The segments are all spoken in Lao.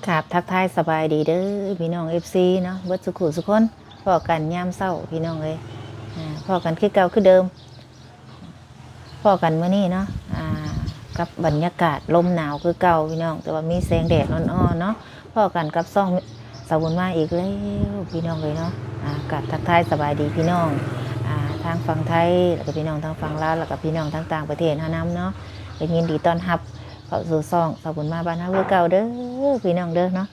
ກາບທັກທາຍສະບາຍດີເດີພີ່ນ້ອງເອັຟຊີເນາະ ເບິດສູ່ຄູ່ສູ່ຄົນ. ພໍ້ກັນຍາມເຊົ້າພີ່ນ້ອງເອີຍ ອາ ພໍ້ກັນຄືເກົ່າຄືເດີມ. ພໍ້ກັນມື້ນີ້ເນາະ ອາ ກັບບັນຍາກາດລົມໜາວຄືເກົ່າພີ່ນ້ອງ ແຕ່ວ່າມີແສງແດດອ່ອນໆເນາະ. ພໍ້ກັນກັບຊ່ອງສາວບຸນມາອີກແລ້ວພີ່ນ້ອງເອີຍເນາະ. ອາ ກາບທັກທາຍສະບາຍດີພີ່ນ້ອງ ອາ ທາງຝັ່ງໄທ ແລ້ວກໍພີ່ນ້ອງທາງຝັ່ງລາວ ແລ້ວກໍພີ່ນ້ອງທາງຕ່າງປະເທດເຮົານຳເນາະ. ກໍຍິນດີຕ້ອນຮັບເຂົ້າສູ່ຊ່ອງສາວບຸນມາບ້ານເຮົາຄືເກົ່າເດີພີ່ນ້ອງເດີເນາະ.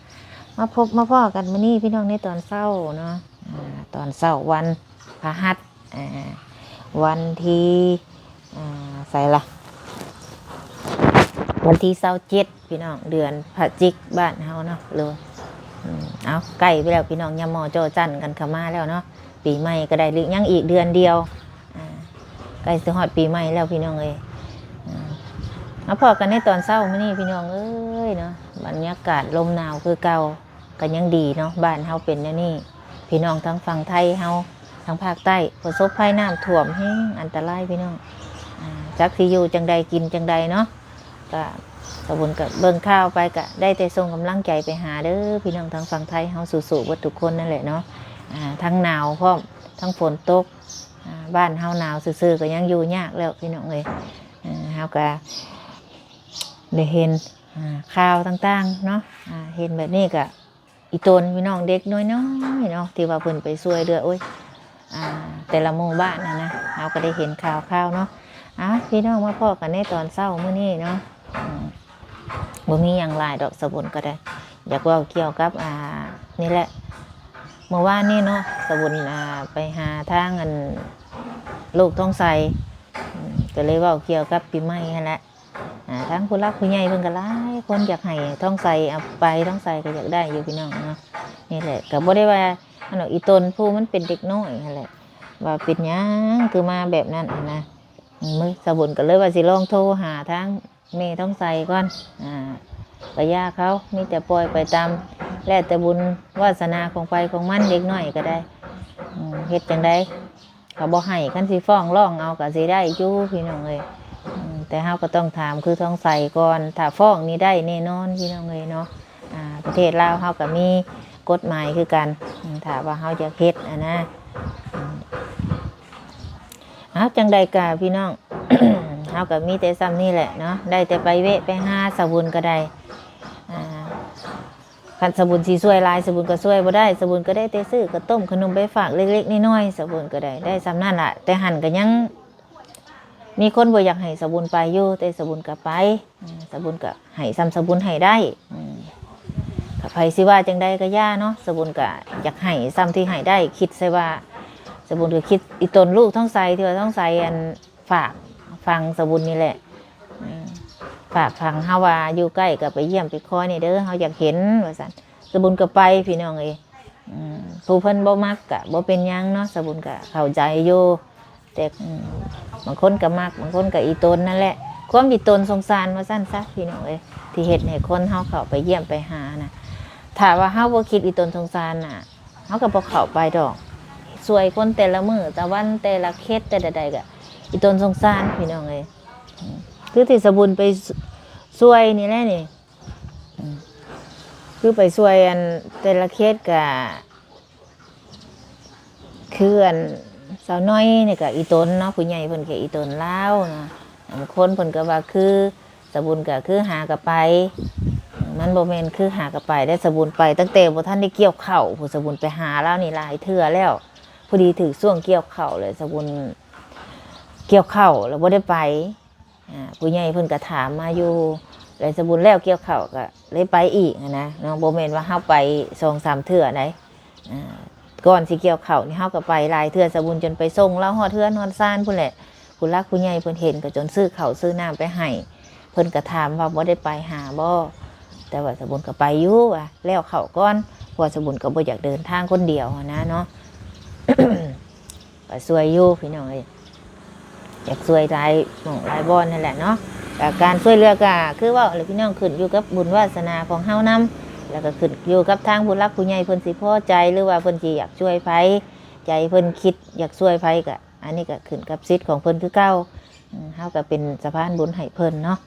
ມາພົບມາພໍ້ກັນມື້ນີ້ພີ່ນ້ອງ ໃນຕອນເຊົ້າເນາະ ອາ ຕອນເຊົ້າວັນພະຫັດ ອາ ວັນທີ ອາ ໃສລະ ວັນທີຊາວເຈັດພີ່ນ້ອງ ເດືອນພະຈິກບ້ານເຮົາເນາະ. ຫຼື ອືມ ເອົາ ໃກ້ໄປແລ້ວພີ່ນ້ອງ ຍາມໝໍ້ຈໍ່ຈັ່ນກັນເຂົ້າມາແລ້ວເນາະ. ປີໃໝ່ກໍໄດ້ ຫຼື ຍັງອີກເດືອນດຽວ ອາ ໃກ້ຊິຮອດປີໃໝ່ແລ້ວພີ່ນ້ອງເອີຍ. ອາ ມາພໍ້ກັນໃນຕອນເຊົ້າມື້ນີ້ພີ່ນ້ອງເອີຍເນາະ ບັນຍາກາດລົມໜາວຄືເກົ່າ ກໍຍັງດີເນາະ ບ້ານເຮົາເປັນແນວນີ້. ພີ່ນ້ອງທາງຝັ່ງໄທເຮົາ ທາງພາກໃຕ້ປະສົບໄພນ້ຳຖ້ວມແຮງອັນຕະລາຍພີ່ນ້ອງ ອາ ຈັກຊິຢູ່ຈັ່ງໃດກິນຈັ່ງໃດເນາະ. ກະສາວບຸນກະເບິ່ງຂ່າວໄປ ກະໄດ້ແຕ່ສົ່ງກຳລັງໃຈໄປຫາເດີພີ່ນ້ອງທາງຝັ່ງໄທເຮົາ ສູ້ໆເບິດທຸກຄົນນັ້ນແຫຼະເນາະ. ອາ ທັງໜາວພ້ອມ ທັງຝົນຕົກ ອາ ບ້ານເຮົາໜາວຊື່ໆກໍຍັງຢູ່ຍາກແລ້ວພີ່ນ້ອງເອີຍ. ເຮົາກໍໄດ້ເຫັນ ອາ ຂ່າວຕ່າງໆເນາະ ອາ ເຫັນແບບນີ້ກໍອີ່ຕົນພີ່ນ້ອງ ເດັກນ້ອຍໆເນາະ ທີ່ວ່າເພິ່ນໄປຊ່ວຍເຫຼືອ ໂອ້ຍ ອາ ແຕ່ລະໝູ່ບ້ານຫັ້ນນະ ເຮົາກໍໄດ້ເຫັນຂ່າວໆເນາະ. ເອົາ ພີ່ນ້ອງມາພໍ້ກັນໃນຕອນເຊົ້າມື້ນີ້ເນາະ ອືມ ບໍ່ມີຫຍັງຫຼາຍດອກ ສາວບຸນກໍໄດ້ຢາກເວົ້າກ່ຽວກັບ ອາ ນີ້ແຫຼະ ເມື່ອວານນີ້ເນາະ ສາວບຸນ ອາ ໄປຫາທາງ ອັນ ລູກທອງໃສ ອືມ ກໍເລີຍເວົ້າກ່ຽວກັບປີໃໝ່ຫັ້ນແຫຼະ. ອາ ທາງຜູ້ຫຼັກຜູ້ໃຫຍ່ເພິ່ນກໍຫຼາຍຄົນຢາກໃຫ້ທອງໃສເອົາໄປ ທອງໃສກໍຢາກໄດ້ຢູ່ພີ່ນ້ອງເນາະ. ນີ້ແຫຼະ ກໍບໍ່ໄດ້ວ່າອັນດອກ ອີ່ຕົນຜູ້ມັນເປັນເດັກນ້ອຍຫັ້ນແຫຼະ ວ່າເປັນຫຍັງຄືມາແບບນັ້ນຫັ້ນນະ. ມື້ສາວບຸນກໍເລີຍວ່າຊິລອງໂທຫາທາງ ແມ່ທອງໃສກ່ອນ ອາ ກະຢ່າເຂົາ ມີແຕ່ປ່ອຍໄປຕາມແລ້ວແຕ່ບຸນວາສະໜາຂອງໃຜຂອງມັນ ເດັກນ້ອຍກໍໄດ້ ອືມ ເຮັດຈັ່ງໃດກໍບໍ່ໃຫ້ ຄັນຊິຟ້ອງຮ້ອງເອົາກໍຊິໄດ້ຢູ່ພີ່ນ້ອງເອີຍ. ອືມ ແຕ່ເຮົາກໍຕ້ອງຖາມຄືທອງໃສກ່ອນ ຖ້າຟ້ອງນີ້ໄດ້ແນ່ນອນພີ່ນ້ອງເອີຍເນາະ. ອາ ປະເທດລາວເຮົາກໍມີກົດໝາຍຄືກັນ ອືມ ຖ້າວ່າເຮົາຢາກເຮັດຫັ້ນນະ. ອືມ ເອົາ ຈັ່ງໃດກະພີ່ນ້ອງ ເຮົາກໍມີແຕ່ຊ່ຳນີ້ແຫຼະເນາະ ໄດ້ແຕ່ໄປແວະໄປຫາສາວບຸນກໍໄດ້. ອາ ຄັນສາວບຸນຊິຊ່ວຍຫຼາຍ ສາວບຸນກໍຊ່ວຍບໍ່ໄດ້ ສາວບຸນກໍໄດ້ແຕ່ຊື້ເຂົ້າຕົ້ມຂະໜົມໄປຝາກເລັກໆນ້ອຍໆ ສາວບຸນກໍໄດ້ ໄດ້ຊ່ຳນັ້ນລະ. ແຕ່ຫັ້ນກໍຍັງມີຄົນບໍ່ຢາກໃຫ້ສາວບຸນໄປຢູ່ ແຕ່ສາວບຸນກໍໄປ. ອາ ສາວບຸນກໍໃຫ້ຊ່ຳສາວບຸນໃຫ້ໄດ້ ອືມ ກໍໃຜຊິວ່າຈັ່ງໃດກໍຢ່າເນາະ ສາວບຸນກໍຢາກໃຫ້ຊ່ຳທີ່ໃຫ້ໄດ້. ຄິດໃສ່ວ່າ ສາວບຸນກໍຄິດອີ່ຕົນລູກທອງໃສ ທີ່ວ່າທອງໃສ ອັນ ຝາກຝັງສາວບຸນນີ້ແຫຼະ ອືມ ຝາກຝັງເຮົາວ່າຢູ່ໃກ້ກໍໄປຢ້ຽມໄປຄອຍແດ່ເດີ ເຮົາຢາກເຫັນວ່າຊັ້ນ. ສາວບຸນກໍໄປພີ່ນ້ອງເອີຍ. ອືມ ຜູ້ເພິ່ນບໍ່ມັກກະບໍ່ເປັນຫຍັງເນາະ ສາວບຸນກະເຂົ້າໃຈຢູ່ ແຕ່ ອືມ ບາງຄົນກະມັກ ບາງຄົນກະອີ່ຕົນນັ້ນແຫຼະ ຄວາມອີ່ຕົນສົງສານວ່າຊັ້ນຊະພີ່ນ້ອງເອີຍ ທີ່ເຮັດໃຫ້ຄົນເຮົາເຂົ້າໄປຢ້ຽມໄປຫານະ. ຖ້າວ່າເຮົາບໍ່ຄິດອີ່ຕົນສົງສານນະ ເຮົາກະບໍ່ເຂົ້າໄປດອກ ຊ່ວຍຄົນແຕ່ລະມື້ ຕະວັນ ແຕ່ລະເຂດ ແຕ່ລະໃດກະອີ່ຕົນສົງສານພີ່ນ້ອງເອີຍ. ອືມ ຄືທີ່ສາວບຸນໄປ ຊ- ຊ່ວຍນີ້ແຫຼະນີ້ ອືມ ຄືໄປຊ່ວຍອັນແຕ່ລະເຂດກະ ຄືອັນສາວນ້ອຍນີ້ກະອີ່ຕົນເນາະ ຜູ້ໃຫຍ່ເພິ່ນກະອີ່ຕົນລາວເນາະ. ບາງຄົນເພິ່ນກະວ່າຄືສາວບຸນກະຄືຫາກະໄປ ມັນບໍ່ແມ່ນຄືຫາກະໄປເດ້ ສາວບຸນໄປຕັ້ງແຕ່ບໍ່ທັນໄດ້ກ່ຽວເຂົ້າພຸ້ນ ສາວບຸນໄປຫາລາວນີ້ຫຼາຍເທື່ອແລ້ວ ພໍດີຖືກຊ່ວງກ່ຽວເຂົ້າແລ້ວ ສາວບຸນກ່ຽວເຂົ້າແລ້ວບໍ່ໄດ້ໄປ. ອາ ຜູ້ໃຫຍ່ເພິ່ນກໍຖາມມາຢູ່ ແລ້ວສາວບຸນແລ້ວກ່ຽວເຂົ້າກໍເລີຍໄປອີກຫັ້ນນະເນາະ ບໍ່ແມ່ນວ່າເຮົາໄປສອງສາມເທື່ອໃດ໋. ອາ ກ່ອນຊິກ່ຽວເຂົ້ານີ້ເຮົາກໍໄປຫຼາຍເທື່ອ ສາວບຸນຈົນໄປສົ່ງລາວຮອດເຮືອນຮອດຊານພຸ້ນແຫຼະ. ຜູ້ຫຼັກຜູ້ໃຫຍ່ເພິ່ນເຫັນກໍຈົນຊື້ເຂົ້າຊື້ນ້ຳໄປໃຫ້ ເພິ່ນກໍຖາມວ່າບໍ່ໄດ້ໄປຫາບໍ່ ແຕ່ວ່າສາວບຸນກໍໄປຢູ່ວ່າແລ້ວເຂົ້າກ່ອນ ເພາະວ່າສາວບຸນກໍບໍ່ຢາກເດີນທາງຄົນດຽວຫັ້ນນະເນາະ. ກໍຊ່ວຍຢູ່ພີ່ນ້ອງເອີຍ ຢາກຊ່ວຍຫຼາຍໝ່ອງຫຼາຍບ່ອນຫັ້ນແຫຼະເນາະ. ກໍການຊ່ວຍເຫຼືອກໍຄືເວົ້າແຫຼະພີ່ນ້ອງ ຂຶ້ນຢູ່ກັບບຸນວາສະໜາຂອງເຮົານຳ ແລ້ວກໍຂຶ້ນຢູ່ກັບທາງຜູ້ຫຼັກຜູ້ໃຫຍ່ເພິ່ນຊິພໍໃຈ ຫຼືວ່າເພິ່ນຊິຢາກຊ່ວຍໃຜ ໃຈເພິ່ນຄິດຢາກຊ່ວຍໃຜ ກໍອັນນີ້ກໍຂຶ້ນກັບສິດຂອງເພິ່ນຄືເກົ່າ. ເຮົາກໍເປັນສະພານບຸນໃຫ້ເພິ່ນເນາະ.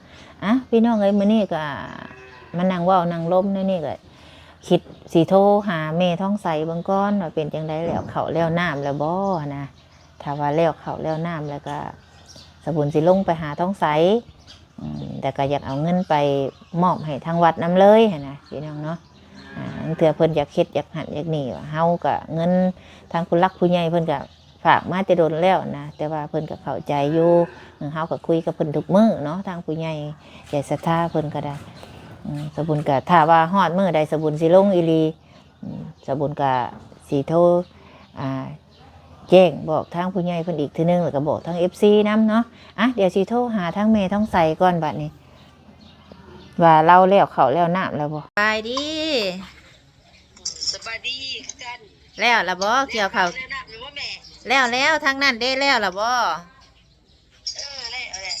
ອະ ພີ່ນ້ອງເອີຍ ມື້ນີ້ກໍມານັ່ງເວົ້ານັ່ງລົມໃນນີ້ກໍ ຄິດຊິໂທຫາແມ່ທອງໃສເບິ່ງກ່ອນວ່າເປັນຈັ່ງໃດ ແລ້ວເຂົ້າແລ້ວນ້ຳແລ້ວບໍ່ຫັ້ນນະ. ຖ້າວ່າແລ້ວເຂົ້າແລ້ວນ້ຳແລ້ວກໍ ສະບຸນຊິລົງໄປຫາທອງໃສ ອືມ ແລ້ວກໍຢາກເອົາເງິນໄປມອບໃຫ້ທາງວັດນຳເລີຍຫັ້ນນະ ພີ່ນ້ອງເນາະ. ອາ ລາງເທື່ອເພິ່ນຢາກເຮັດຢາກຫັ້ນຢາກນີ້ ເຮົາກໍເງິນທາງຜູ້ຫຼັກຜູ້ໃຫຍ່ເພິ່ນກໍ ຝາກມາແຕ່ດົນແລ້ວນະ ແຕ່ວ່າເພິ່ນກໍເຂົ້າໃຈຢູ່. ເອີ ເຮົາກໍຄຸຍກັບເພິ່ນທຸກມື້ເນາະ ທາງຜູ້ໃຫຍ່ໃຈສັດທາເພິ່ນກໍໄດ້. ອືມ ສະບຸນກໍ ຖ້າວ່າຮອດມື້ໃດສະບຸນຊິລົງອີ່ຫຼີ ອືມ ສະບຸນກໍຊິໂທ ອ່າ ແຈ້ງບອກທາງຜູ້ໃຫຍ່ເພິ່ນອີກເທື່ອໜຶ່ງ ແລ້ວກໍບອກທາງເອັຟຊີນຳເນາະ. ອ່ະ ດຽວຊິໂທຫາທາງແມ່ທອງໃສກ່ອນບັດນີ້ ວ່າລາວແລ້ວເຂົ້າແລ້ວນ້ຳແລ້ວບໍ່. ສະບາຍດີ. ສະບາຍດີຄືກັນ. ແລ້ວລະບໍ່ ກ່ຽວເຂົ້າ? ແລ້ວນ້ຳຢູ່ບໍ່ແມ່? ແລ້ວແລ້ວ ທາງນັ້ນເດ້ ແລ້ວລະບໍ່? ເອີ ແລ້ວແຫຼະ.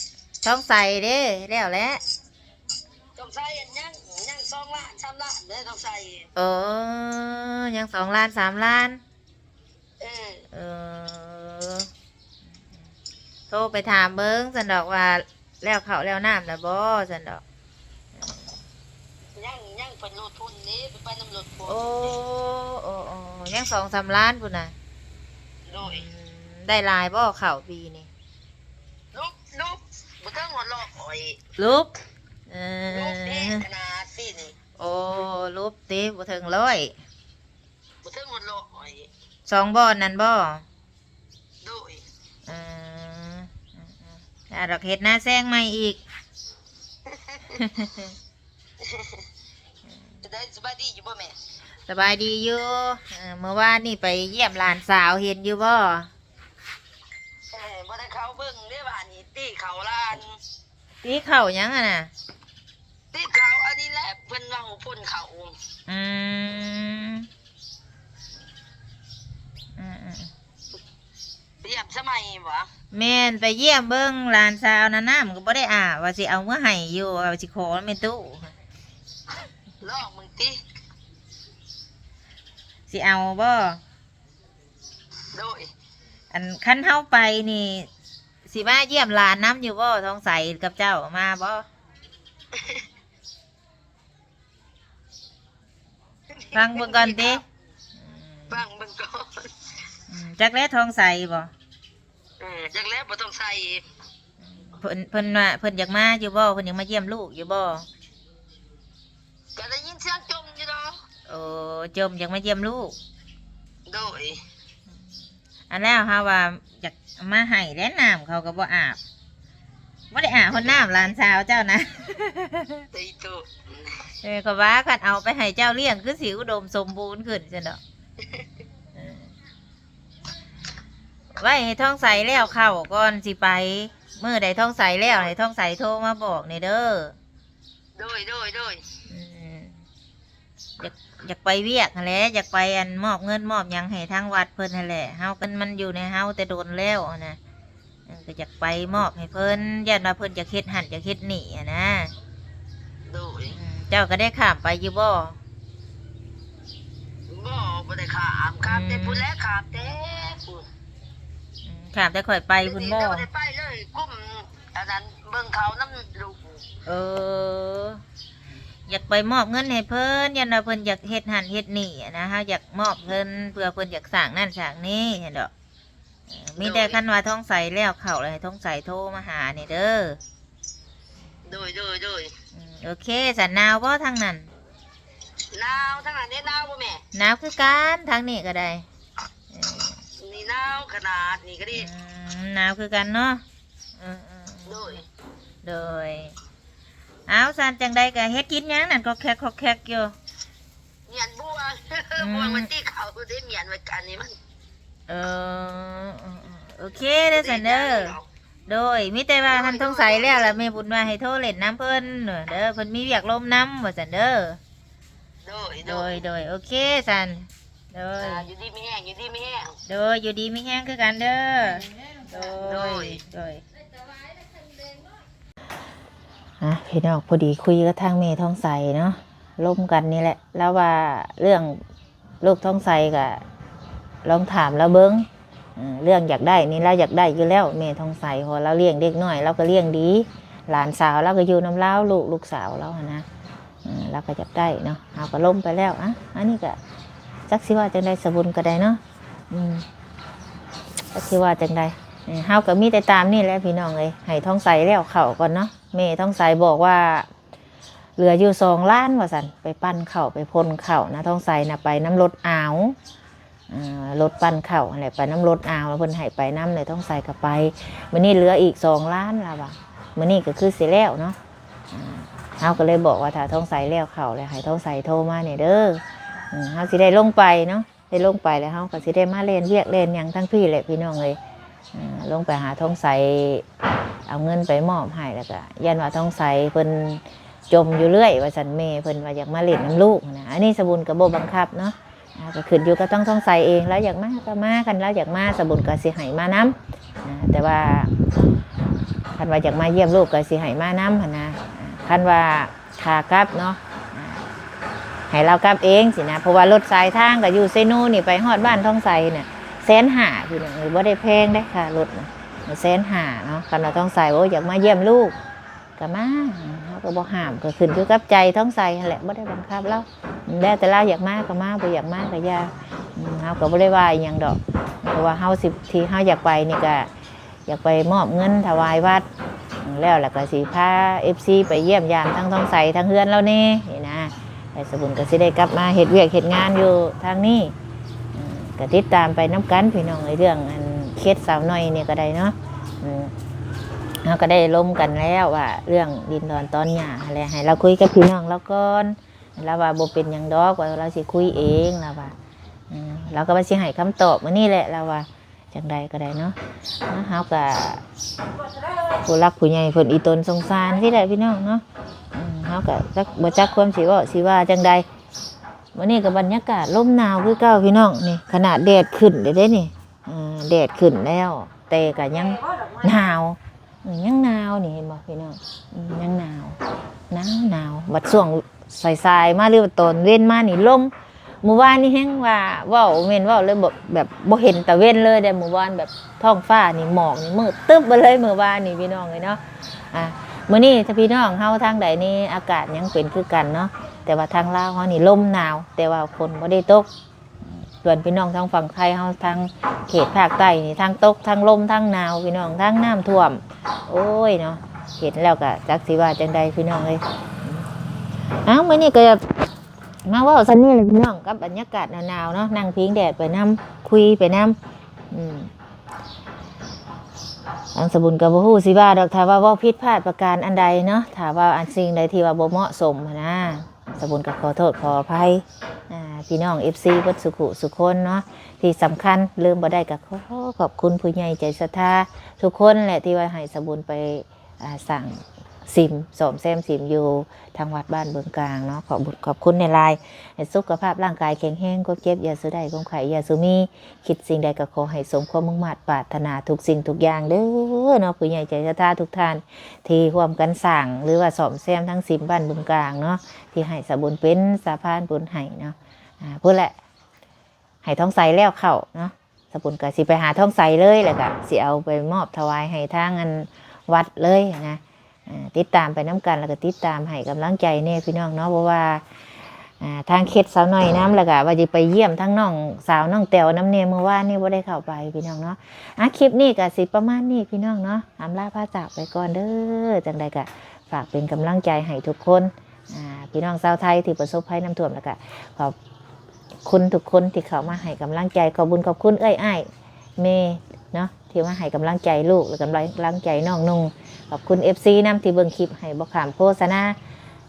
ທອງໃສເດ້ ແລ້ວແຫຼະ? ທອງໃສຍັງ ຍັງສອງລ້ານສາມລ້ານເດ້ທອງໃສ. ໂອ້ ຍັງສອງລ້ານສາມລ້ານ. ເອີ ເອີ ໂທໄປຖາມເບິ່ງຊັ້ນດອກວ່າ ແລ້ວເຂົ້າແລ້ວນ້ຳແລ້ວບໍ່ຊັ້ນດອກ. ຍັງ ຍັງເພິ່ນລົດພຸ້ນເດ້ ໄປ ໄປນຳລົດພຸ້ນ. ໂອ້ ໂອ້ ໂອ້ ຍັງສອງສາມລ້ານພຸ້ນນະ. ໂດຍ. ອືມ ໄດ້ຫຼາຍບໍ່ເຂົ້າປີນີ້? ຫຼຸບ ຫຼຸບ ບໍ່ເຖິງຮອດຮ້ອຍ. ຫຼຸບ ເອີ ຫຼຸບເດ້ຂະໜາດປີນີ້. ໂອ້ ຫຼຸບຕິ ບໍ່ເຖິງຮ້ອຍ. ບໍ່ເຖິງຮອດຮ້ອຍ. ສອງບ່ອນນັ້ນບໍ່? ໂດຍ. ເອີ ເອີ ເອີ ດອກເຮັດນາແຊງໃໝ່ອີກ. ເປັນໃດ ສະບາຍດີຢູ່ບໍ່ແມ່? ສະບາຍດີຢູ່. ເອີ ມື້ວານນີ້ໄປຢ້ຽມຫຼານສາວ ເຫັນຢູ່ບໍ່? ເອີ ບໍ່ໄດ້ເຂົ້າເບິ່ງເດ້ ວານນີ້ຕີເຂົ້າລານ. ຕີເຂົ້າຫຍັງຫັ້ນນະ? ຕີເຂົ້າອັນນີ້ແຫຼະ ເພິ່ນເວົ້າຝົນເຂົ້າ. ອືມ ອືມໆ ໄປຢ້ຽມສະໄໝບໍ່? ແມ່ນ ໄປຢ້ຽມເບິ່ງຫຼານສາວນະ ນ້ຳກໍບໍ່ໄດ້ອາບ ວ່າຊິເອົາເມືອໃຫ້ຢູ່ ວ່າຊິຂໍແມ່ຕູ້. ລອງເບິ່ງຕິ ຊິເອົາບໍ່? ໂດຍ. ອັນ ຄັນເຮົາໄປນີ້ ຊິມາຢ້ຽມຫຼານນຳຢູ່ບໍ່? ທອງໃສກັບເຈົ້າມາບໍ່? ຟັງເບິ່ງກ່ອນຕິ. ອືມ ຟັງເບິ່ງກ່ອນ. ອືມ ຈັກແລ້ວທອງໃສບໍ່? ເອີ ຈັກແລ້ວບໍ່ຕ້ອງໃສ່. ເພິ່ນ ເພິ່ນວ່າເພິ່ນຢາກມາຢູ່ບໍ່? ເພິ່ນຢາກມາຢ້ຽມລູກຢູ່ບໍ່? ກໍໄດ້ຍິນສຽງຈົ່ມຢູ່ດອກ. ໂອ້ ຈົ່ມຢາກມາຢ້ຽມລູກ. ໂດຍ. ອັນແລ້ວເຮົາວ່າຢາກມາໃຫ້ແຫຼະ ນ້ຳເຂົາກໍບໍ່ອາບ ບໍ່ໄດ້ອາບຮອດນ້ຳຫຼານສາວເຈົ້ານະ. ເອີ ເຂົາວ່າຄັນເອົາໄປໃຫ້ເຈົ້າລ້ຽງ ຄືຊິອຸດົມສົມບູນຂຶ້ນຊັ້ນດອກ. ເອີ ໄວ້ໃຫ້ທອງໃສແລ້ວເຂົ້າກ່ອນຊິໄປ. ມື້ໃດທອງໃສແລ້ວ ໃຫ້ທອງໃສໂທມາບອກແດ່ເດີ. ໂດຍ ໂດຍ ໂດຍ. ອືມ ຢາກ ຢາກໄປວຽກຫັ້ນແຫຼະ ຢາກໄປ ອັນ ມອບເງິນມອບຫຍັງໃຫ້ທາງວັດເພິ່ນຫັ້ນແຫຼະ. ເຮົາ ເງິນມັນຢູ່ໃນເຮົາແຕ່ດົນແລ້ວຫັ້ນນະ. ເອີ ກໍຢາກໄປມອບໃຫ້ເພິ່ນ ຢ້ານວ່າເພິ່ນຢາກເຮັດຫັ້ນຢາກເຮັດນີ້ຫັ້ນນະ. ໂດຍ. ອືມ ເຈົ້າກໍໄດ້ຂ້າມໄປຢູ່ບໍ່? ບໍ່ ບໍ່ໄດ້ຂ້າມ ຂ້າມແຕ່ ອືມ ພຸ້ນແຫຼະ ຂ້າມແຕ່ພຸ້ນ. ອືມ ຂ້າມແຕ່ຂ້ອຍໄປພຸ້ນບໍ່? ດຽວນີ້ບໍ່ໄດ້ໄປເລີຍ ກຸມອັນນັ້ນ ເບິ່ງເຂົານຳລູກ. ເອີ ຢາກໄປມອບເງິນໃຫ້ເພິ່ນ ຢ້ານວ່າເພິ່ນຢາກເຮັດຫັ້ນເຮັດນີ້ຫັ້ນນະ ເຮົາຢາກມອບເພິ່ນ ເພື່ອເພິ່ນຢາກສ້າງນັ້ນສ້າງນີ້ຫັ້ນດອກ. ເອີ ມີແຕ່ ໂດຍ ຄັນວ່າທອງໃສແລ້ວເຂົ້າແລ້ວ ໃຫ້ທອງໃສໂທມາຫາແດ່ເດີ. ໂດຍ ໂດຍ ໂດຍ. ອືມ ໂອເຄ ຊັ້ນໜາວບໍ່ທາງນັ້ນ? ໜາວ ທາງນັ້ນເດ້ ໜາວບໍ່ແມ່? ໜາວຄືກັນ ທາງນີ້ກໍໄດ້. ເອີ ນີ້ໜາວຂະໜາດນີ້ກໍດີ. ອືມ ໜາວຄືກັນເນາະ. ເອີໆ ໂດຍ ໂດຍ. ເອົາ ຊັ້ນຈັ່ງໃດກໍເຮັດກິນຫຍັງນັ້ນ ກອກແຄກ ກອກແຄກຢູ່? ໝຽນບົວ ອືມ ບົວມັນຕີເຂົ້າເດ້ ໝຽນໄວ້ກັນນີ້ມັນ. ເອີ ໂອເຄເດີຊັ້ນເດີ. ໂດຍ ມີແຕ່ວ່າ ໂດຍ ຫັ້ນ ໂດຍ ສົງໄສແລ້ວລະ ໂດຍ ແມ່ບຸນວ່າໃຫ້ໂທຫຼິ້ນນຳເພິ່ນເດີ ເພິ່ນມີວຽກລົມນຳວ່າຊັ້ນເດີ. ໂດຍ ໂດຍ ໂດຍ ໂດຍ ໂອເຄຊັ້ນ. ໂດຍ ອ່າ ຢູ່ດີມີແຮງ ຢູ່ດີມີແຮງ. ໂດຍ ຢູ່ດີມີແຮງຄືກັນເດີ. ໂດຍ ໂດຍ ໂດຍ. ອ່ະ ພີ່ນ້ອງ ພໍດີຄຸຍກັບທາງແມ່ທອງໃສເນາະ ລົມກັນນີ້ແຫຼະ ລາວວ່າເລື່ອງລູກທອງໃສກະລອງຖາມລາວເບິ່ງ. ເອີ ເລື່ອງຢາກໄດ້ນີ້ລາວຢາກໄດ້ຢູ່ແລ້ວ ແມ່ທອງໃສ ເພາະວ່າລາວລ້ຽງເດັກນ້ອຍ ລາວກໍລ້ຽງດີ ຫຼານສາວລາວກໍຢູ່ນຳລາວ ລູກ ລູກສາວລາວຫັ້ນນະ. ເອີ ລາວກໍຢາກໄດ້ເນາະ ເຮົາກໍລົມໄປແລ້ວ. ອະ ອັນນີ້ກໍຈັກຊິວ່າຈັ່ງໃດ ສະບຸນກໍໄດ້ເນາະ ອືມ ຈັກຊິວ່າຈັ່ງໃດ ເອີ ເຮົາກໍມີແຕ່ຕາມນີ້ແຫຼະພີ່ນ້ອງເອີຍ ໃຫ້ທອງໃສແລ້ວເຂົ້າກ່ອນເນາະ. ແມ່ທອງໃສບອກວ່າເຫຼືອຢູ່ສອງລ້ານວ່າຊັ້ນ ໄປປັ່ນເຂົ້າໄປພົ່ນເຂົ້ານະ ທອງໃສນະ ໄປນຳລົດອາວ ອ່າ ລົດປັ່ນເຂົ້າຫັ້ນແຫຼະ ໄປນຳລົດອາວ ແລ້ວເພິ່ນໃຫ້ໄປນຳ ແລ້ວທອງໃສກໍໄປ. ມື້ນີ້ເຫຼືອອີກສອງລ້ານລາວວ່າ ມື້ນີ້ກໍຄືຊິແລ້ວເນາະ. ອ່າ ເຮົາກໍເລີຍບອກວ່າ ຖ້າທອງໃສແລ້ວເຂົ້າແລ້ວ ໃຫ້ທອງໃສໂທມາແດ່ເດີ ອືມ ເຮົາຊິໄດ້ລົງໄປເນາະ ໄດ້ລົງໄປແລ້ວ ເຮົາກໍຊິໄດ້ມາແລ່ນວຽກແລ່ນຫຍັງທາງພີ້ແຫຼະພີ່ນ້ອງເອີຍ. ອ່າ ລົງໄປຫາທອງໃສ ເອົາເງິນໄປມອບໃຫ້ ແລ້ວກໍຢ້ານວ່າທອງໃສເພິ່ນ ຈົ່ມຢູ່ເລື້ອຍວ່າຊັ້ນ ແມ່ເພິ່ນວ່າຢາກມາຫຼິ້ນນຳລູກຫັ້ນນະ. ອັນນີ້ສະບຸນກໍບໍ່ບັງຄັບເນາະ ອ່າ ກໍຂຶ້ນຢູ່ກັບທາງທອງໃສເອງ ລາວຢາກມາກໍມາ ຄັນລາວຢາກມາ ສະບຸນກໍຊິໃຫ້ມານຳ ອ່າ ແຕ່ວ່າຄັນວ່າຢາກມາຢ້ຽມລູກກໍຊິໃຫ້ມານຳຫັ້ນນະ. ອ່າ ຄັນວ່າຂາກັບເນາະ ອ່າ ໃຫ້ລາວກັບເອງຊີ້ນະ ເພາະວ່າລົດສາຍທາງກໍຢູ່ເຊໂນນີ້ ໄປຮອດບ້ານທອງໃສນະ ແສນຫ້າພີ່ນ້ອງເອີຍ ບໍ່ໄດ້ແພງເດ້ຄ່າລົດນະ ແສນຫ້າເນາະ. ຄັນວ່າທອງໃສ ໂອ້ ຢາກມາຢ້ຽມລູກ ກໍມາ ເຮົາກໍບໍ່ຫ້າມ ກໍຂຶ້ນຢູ່ກັບໃຈທອງໃສຫັ້ນແຫຼະ ບໍ່ໄດ້ບັງຄັບລາວ ແລ້ວແຕ່ລາວຢາກມາກໍມາ ບໍ່ຢາກມາກໍຢ່າ ອືມ ເຮົາກໍບໍ່ໄດ້ວ່າອີ່ຫຍັງດອກ ເພາະວ່າເຮົາຊິ ທີ່ເຮົາຢາກໄປນີ້ກໍຢາກໄປມອບເງິນຖວາຍວັດ ແລ້ວ ແລ້ວກໍຊິພາເອັຟຊີໄປຢ້ຽມຢາມທາງທອງໃສທາງເຮືອນລາວແດ່ນີ້ນະ ແລ້ວສະບຸນກໍຊິໄດ້ກັບມາເຮັດວຽກເຮັດງານຢູ່ທາງນີ້. ເອີ ກໍຕິດຕາມໄປນຳກັນພີ່ນ້ອງເອີຍ ເລື່ອງອັນເຂດສາວໜ້ອຍນີ້ກໍໄດ້ເນາະ ເອີ ເຮົາກໍໄດ້ລົມກັນແລ້ວວ່າເລື່ອງດິນດອນຕອນຫຍ້າຫັ້ນແຫຼະ ໃຫ້ລາວຄຸຍກັບພີ່ນ້ອງລາວກ່ອນ ລາວວ່າບໍ່ເປັນຫຍັງດອກ ວ່າລາວຊິຄຸຍເອງ ລາວວ່າ ເອີ ລາວກໍວ່າຊິໃຫ້ຄຳຕອບມື້ນີ້ແຫຼະ ລາວວ່າຈັ່ງໃດກໍໄດ້ເນາະ ເຮົາກໍ ຜູ້ຫຼັກຜູ້ໃຫຍ່ເພິ່ນອີ່ຕົນສົງສານຊີ້ແຫຼະພີ່ນ້ອງເນາະ ເຮົາກໍຈັກ ບໍ່ຈັກຄວາມຊິເວົ້າຊິວ່າຈັ່ງໃດ. ມື້ນີ້ກໍບັນຍາກາດລົມໜາວຄືເກົ່າພີ່ນ້ອງ ນີ້ຂະໜາດແດດຂຶ້ນແລ້ວເດ້ນີ້ ເອີ ແດດຂຶ້ນແລ້ວ ແຕ່ກໍຍັງໜາວ ເອີ ຍັງໜາວນີ້ ເຫັນບໍ່ພີ່ນ້ອງ ອືມ ຍັງໜາວ ໜາວໆ ບັດຊ່ວງສາຍໆມາ ຫຼືວ່າຕອນເວັນມານີ້ລົມ ມື້ວານນີ້ແຮງວ່າເວົ້າ ແມ່ນເວົ້າເລີຍ ແບບ ແບບບໍ່ເຫັນຕາເວັນເລີຍເດ້ ມື້ວານແບບທ້ອງຟ້ານີ້ໝອກນີ້ມືດຕຶບເບິດເລີຍ ມື້ວານນີ້ພີ່ນ້ອງເອີຍເນາະ. ອ່າ ມື້ນີ້ຖ້າພີ່ນ້ອງເຮົາທາງໃດນີ້ອາກາດຍັງເປັນຄືກັນເນາະ ແຕ່ວ່າທາງລາວເຮົານີ້ລົມໜາວ ແຕ່ວ່າຝົນບໍ່ໄດ້ຕົກ. ສ່ວນພີ່ນ້ອງທາງຝັ່ງໄທເຮົາ ທາງເຂດພາກໃຕ້ນີ້ ທັງຕົກ ທັງລົມ ທັງໜາວ ພີ່ນ້ອງ ທັງນ້ຳຖ້ວມ ໂອ້ຍເນາະ ເຫັນແລ້ວກໍຈັກຊິວ່າຈັ່ງໃດພີ່ນ້ອງເອີຍ. ເອົ້າ ມື້ນີ້ກໍມາເວົ້າສ່ຳນີ້ແຫຼະພີ່ນ້ອງ ກັບບັນຍາກາດໜາວໆເນາະ ນັ່ງພິງແດດໄປນຳ ຄຸຍໄປນຳ ອືມ ທາງສະບຸນກໍບໍ່ຮູ້ຊິວ່າດອກ ຖ້າວ່າເວົ້າຜິດພາດປະການອັນໃດເນາະ ຖ້າວ່າອັນສິ່ງໃດທີ່ວ່າບໍ່ເໝາະສົມຫັ້ນນະ ສະບຸນກໍຂໍໂທດຂໍອະໄພ ອ່າ ພີ່ນ້ອງເອັຟຊີເບິດສຸຂູສຸຄົນເນາະ. ທີ່ສຳຄັນລືມບໍ່ໄດ້ກໍຂໍຂອບຄຸນຜູ້ໃຫຍ່ໃຈສັດທາທຸກຄົນແຫຼະ ທີ່ວ່າໃຫ້ສະບຸນໄປ ອ່າ ສ້າງສິມ ສ້ອມແຊມສິມຢູ່ທາງວັດບ້ານບຶງກາງເນາະ ຂອບບຸນຂອບຄຸນຫຼາຍໆ. ໃຫ້ສຸຂະພາບຮ່າງກາຍແຂງແຮງ ຄວາມເຈັບຢ່າສູ່ໄດ້ ຄວາມໄຂ້ຢ່າສູ່ມີ ຄິດສິ່ງໃດກໍຂໍໃຫ້ສົມຄວາມມຸ່ງມາດປາດຖະໜາທຸກສິ່ງທຸກຢ່າງເດີເນາະ ຜູ້ໃຫຍ່ໃຈສັດທາທຸກທ່ານ ທີ່ຮ່ວມກັນສ້າງ ຫຼືວ່າສ້ອມແຊມທາງສິມບ້ານບຶງກາງເນາະ ທີ່ໃຫ້ສະບຸນເປັນສະພານບຸນໃຫ້ເນາະ. ອ່າ ພຸ້ນແຫຼະ ໃຫ້ທອງໃສແລ້ວເຂົ້າເນາະ ສະບຸນກໍຊິໄປຫາທອງໃສເລີຍ ແລ້ວກໍຊິເອົາໄປມອບຖວາຍໃຫ້ທາງອັນວັດເລີຍນະ. ອ່າ ຕິດຕາມໄປນຳກັນ ແລ້ວກໍຕິດຕາມໃຫ້ກຳລັງໃຈແດ່ພີ່ນ້ອງເນາະ ເພາະວ່າ ອ່າ ທາງເຂດສາວໜ້ອຍນຳ ແລ້ວກໍວ່າຊິໄປຢ້ຽມທາງນ້ອງສາວນ້ອງແຕວນຳແດ່ ມື້ວານນີ້ບໍ່ໄດ້ເຂົ້າໄປພີ່ນ້ອງເນາະ. ອ່າ ຄລິບນີ້ກໍຊິປະມານນີ້ພີ່ນ້ອງເນາະ ອຳລາພາຈາກໄປກ່ອນເດີ. ຈັ່ງໃດກໍຝາກເປັນກຳລັງໃຈໃຫ້ທຸກຄົນ ອ່າ ພີ່ນ້ອງຊາວໄທທີ່ປະສົບໄພນ້ຳຖ້ວມ ແລ້ວກໍຂອບ ຂອບຄຸນທຸກຄົນທີ່ເຂົ້າມາໃຫ້ກຳລັງໃຈ ຂອບບຸນຂອບຄຸນເອື້ອຍອ້າຍແມ່ເນາະ ທີ່ມາໃຫ້ກຳລັງໃຈລູກ ແລະ ກຳລັງໃຈນ້ອງນຸ່ງ ຂອບຄຸນເອັຟຊີນຳທີ່ເບິ່ງຄລິບໃຫ້ບໍ່ຂ້າມໂຄສະນາ.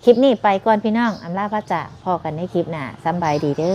ຄລິບນີ້ໄປກ່ອນພີ່ນ້ອງ ອຳລາພາຈາກ ພໍ້ກັນໃນຄລິບໜ້າ ສຳບາຍດີເດີ.